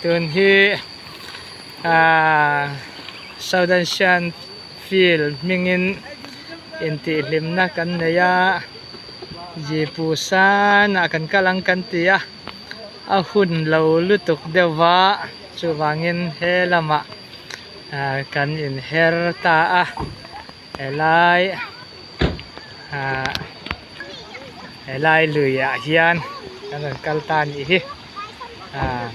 Tun hi ahh Southern Shan Field hmingin intihhlimna kan nei a Jipu sanah kan kal ang kan ti a a hun lo lutuk deuh va chuvangin he lamah ahh kan inher ta a helai ahh helai lui ah hian kan rawn kal ta a nih hi ahh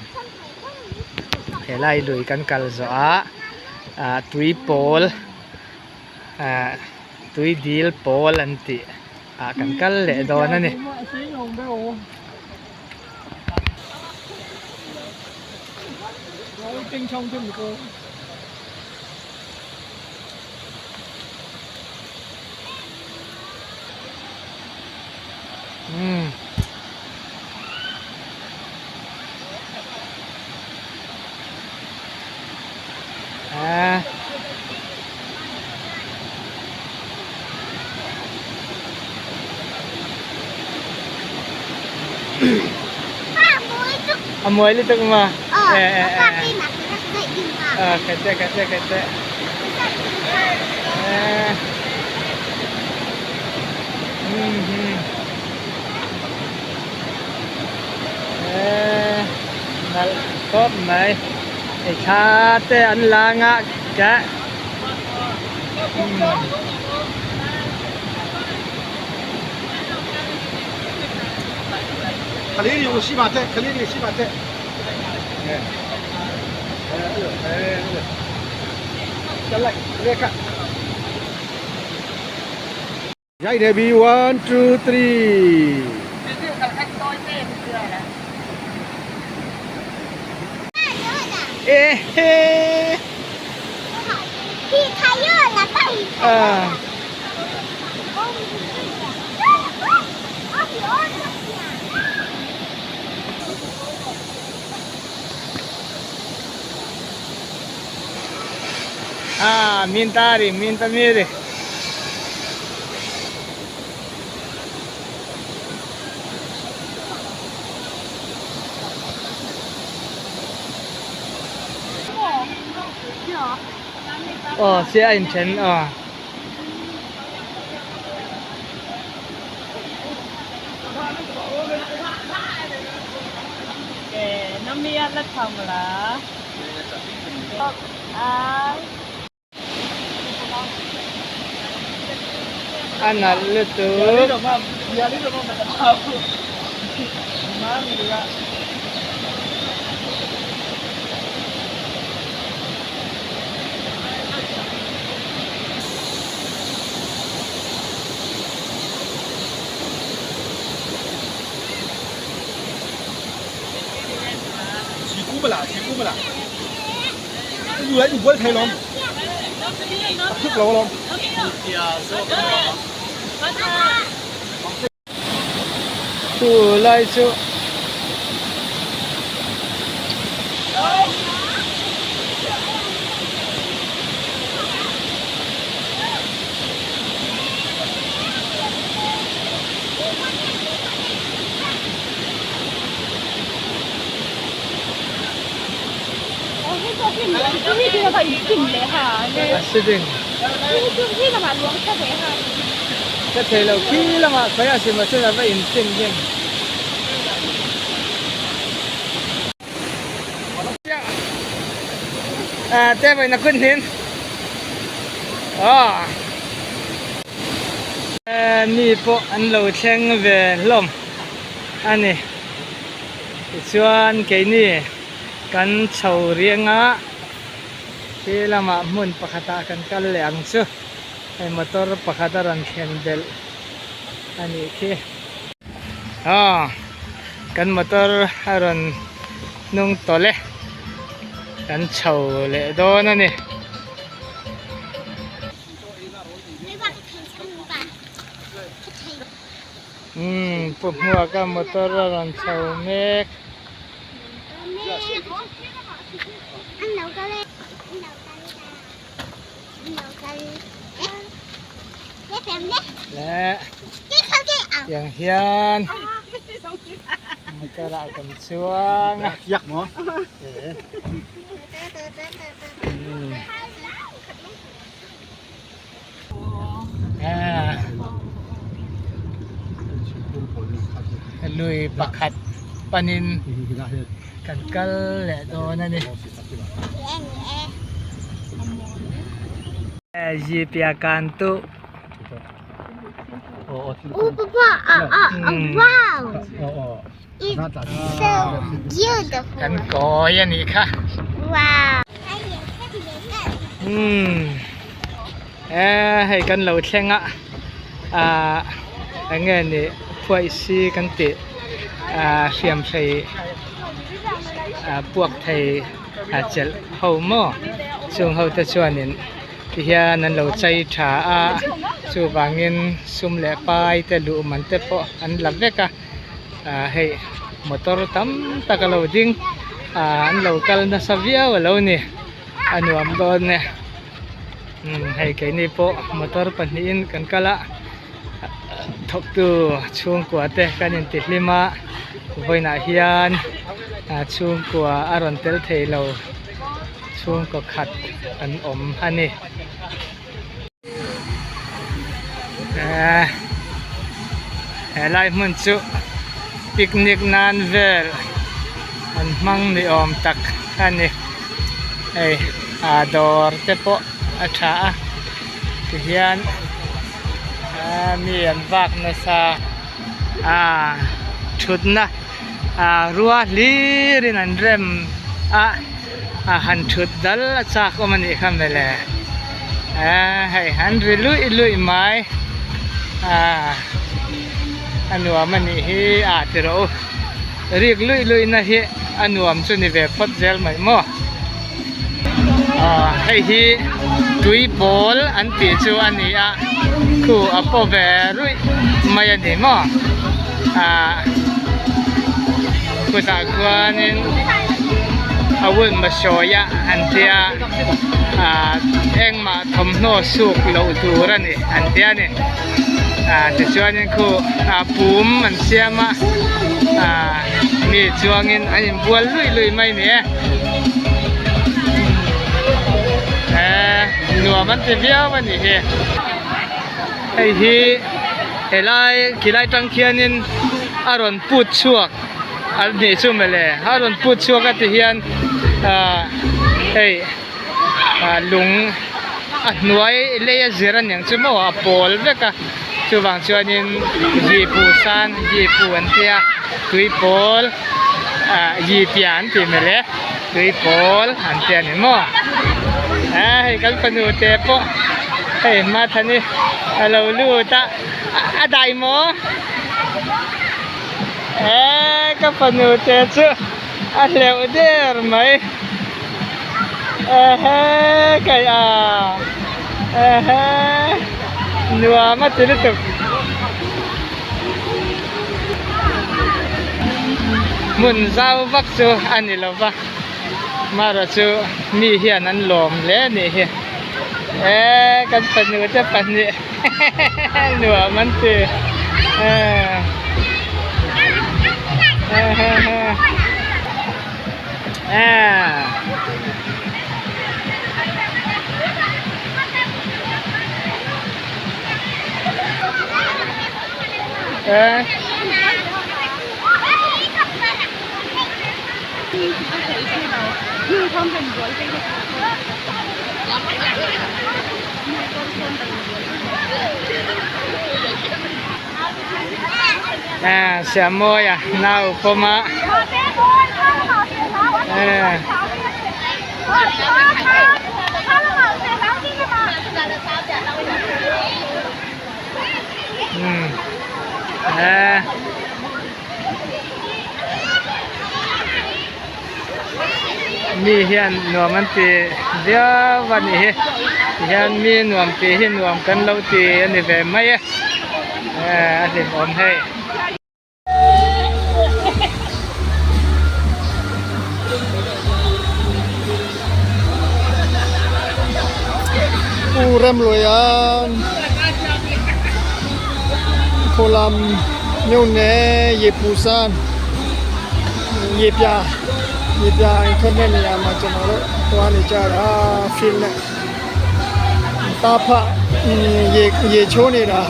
helai lui kan kal zawh ah ahh tui pawl ahh tui dil pawl an tih ah kan kal leh dawn a ni. Umm. Ah. A muai lutuk ma. Eh eh eh. Ah, kete kete kete. Eh. Hmm hmm. Eh, nalh khawp mai. Hei thla te an la ngah keh. Hmm. One two three. Eh ah. Ah, mintari, mintamiri. Aw sia a inthen aw. A nalh lutuk. Chu lai chu Ka thei lo khi lamah khawiah sima chuan a va insin hnem. À, te vậy là quân hiến. À. Mi pawh an lo thleng ve hlawm a ni. Tichuan keini kan chho riang a, khi lamah hmun pakhatah kan kal leh ang chu. Hei motor pakhat a rawn thlen belh a nih khi. Aw kan motor a rawn hnung tawlh e, kan chho leh dawn a ni. Umm pu hmuaka motor a rawn chho mek. Leh tiang hian. Motor ah kan chuang a. Lui pakhat panin kan kal leh dawn a ni. Kan kawi a nih kha. Umm e hei kan lo thleng a ah eng nge ni phuaihsi kan tih ah hriamhrei ah puak thei ah chelh ho maw chung ho te chuanin ti hian an lo chei tha a chuvangin sum leh pai te luh man te pawh an la vek a ah hei motor tam tak a lo ding ah an lo kal nasa viau a lo ni a nuam dawn e umm hei keini pawh motor pahnihin kan kal a thawktu chhungkua te kan intihlim a vawiinah hian ah chhungkua a rawn tel thei lo. Chhungkaw khat an awm a ni. Helai hmun chu picnic nan vel an hmang ni awm tak a ni. Hei ah dawr te pawh a tha a tihian mi an vak nasa a thutna. ah rua hlir in an rem a ah han thut dal a chak awm a nih kha mawle eh hei an ri luih luih mai ah a nuam a nih hi ah ti rawh u rik luih luih na hi a nuam chu ni ve phawt zel mai maw ah hei hi tui pawl an tih chu a ni a khu a paw ve ruih mai a ni maw. Ah kutah khuanin a hun hmasawi a an tia ah engmah thawmhnaw suk loh tur a ni an tia a ni ah tichuanin khu ah pum an siam a ah mi chuangin an inbual luih luih mai a ni e eh nuam an ti viau a nih hi. Hei hi helai khilai tang khianin a rawn put chhuak a nih chu mawle a rawn put chhuak a ti hian ah hei ah lung a hnuai lei a zir aniang chu maw a pawl vek a chuvang chuanin yipu san yipu an tia tui pawl ah yipia an tih mawle tui pawl an tia ni maw ah hei kan fanu te pawh hei mathani a lo lut a a dai maw eh ka fanu te chu a hleuh der mai ehe kai a ehe nuam a ti lutuk. Hmun zau vak chu a ni lo va marawh chu mi hian an lawm hle a nih hi eee kan fanu te pahnih nuam an ti eee eee. À, sẽ môi à, nào cô má. À. À. Mi hian nuam an ti viau a nih hi tihian mi nuam tih hi nuam kan lo ti a ni ve mai e a hlimawm hei. Pu Remluaia'n Khawlam Myone Yepusan. ရေပြာရေပြာထွက်တဲ့နေရာမှာကျွန်တော်တို့သွားနေကြတာ field နဲ့တာဖရေရေချိုးနေတာ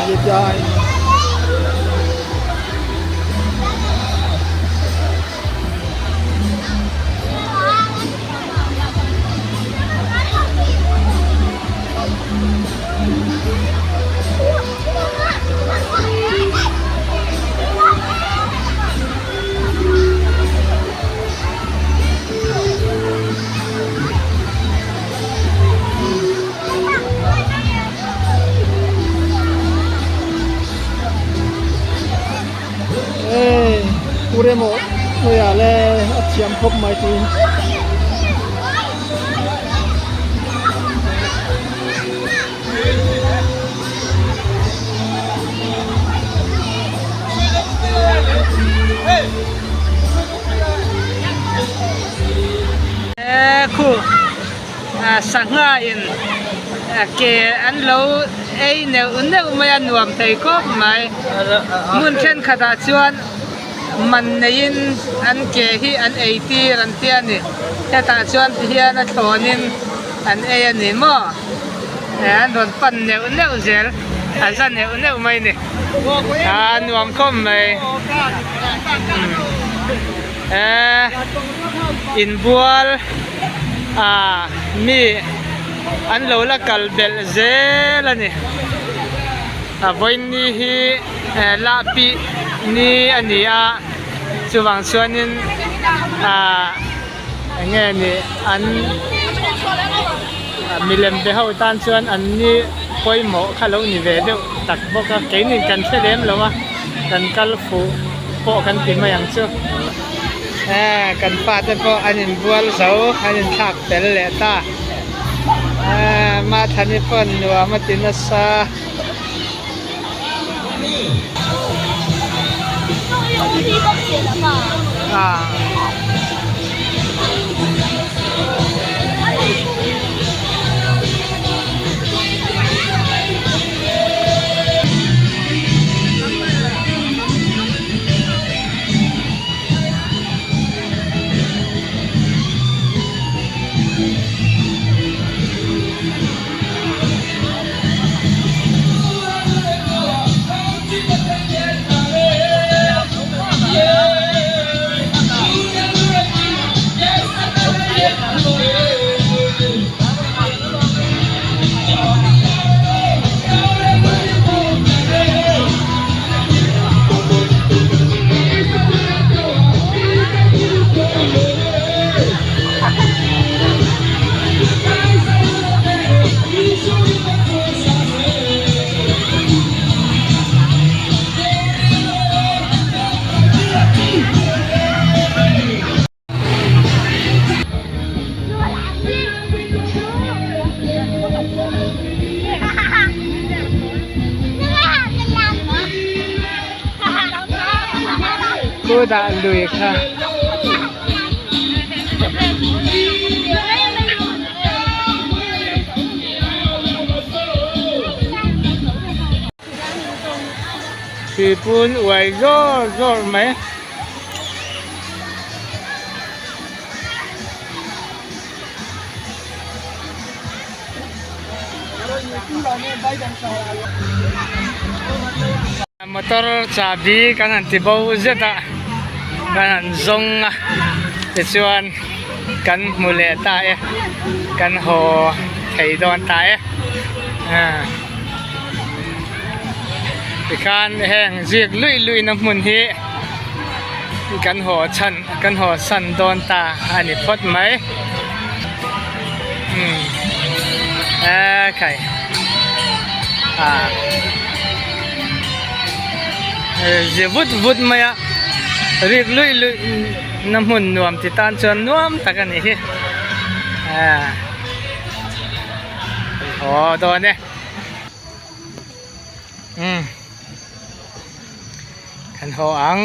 ရေပြာ Hey, uremo loya le a thiam khawp mai tiin. E khu sangha in ke an lo ei neuh neuh mai a nuam thei khawp mai hmun thenkhatah chuan man neiin an ke hi an ei tir an tia a ni hetah chuan ti hian a thlawnin an ei a ni maw an rawn pan neuh neuh zel a za neuh neuh mai a ni a nuam khawp mai eee inbual ah mi an lo la kal belh zel a ni a vawiin hi lahpih ni a ni a chuvang chuanin ah eng nge ni an milem be ho tan chuan an ni pawimawh kha lo ni ve deuh tak bawk a keinin kan hre lem lo a kan kal fuh pawh kan ti mai ang chu eh kan fate pawh an inbual zo an inthlak fel leh ta eh Mathani pawn nuam a ti nasa. Kudah lui kha. Hripun uai zawr zawr mai. Motor chahbi kan han ti bo zet a kan han zawng a tichuan kan hmu leh ta e kan haw thei dawn ta e tikhan heng zik luih luih na hmun hi kan haw chhan kan haw san dawn ta a ni phawt mai umm ekhai ah zi vut vut mai a rik luih luih na hmun nuam ti tan chuan nuam tak a nih hi ah haw dawn e umm kan haw ang.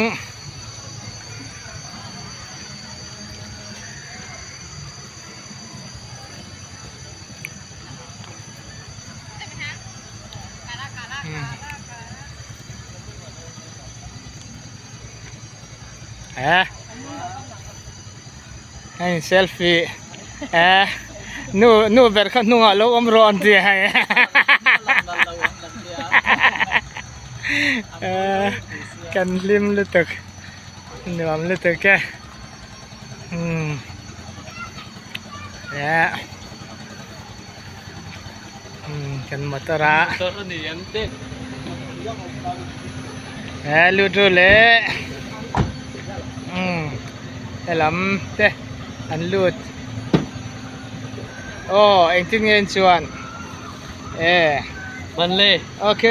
Eh. A in selfie eh nu nu ber kha hnungah lo awm rawh an ti a hei eh kan hlim lutuk nuam lutuk e umm eh umm kan motor a eh lut ru le umm helam te an lut aw engtin nge in chuan eh Banle. Ok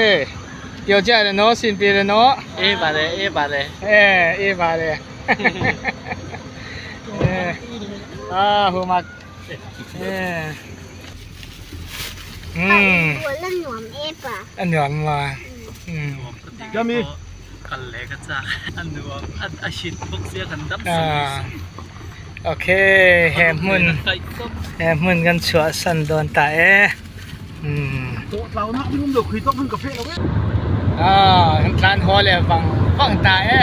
有家人哦新别人哦一百嘞一百嘞哎一百嘞哎啊胡马哎嗯a nuam ma um Gami. Kal leh ka chak a nuam a hit bawk sia kan dam ah ok he hmun he hmun kan chhuah san dawn ta e umm ah kan tlan haw leh vang vang ta e.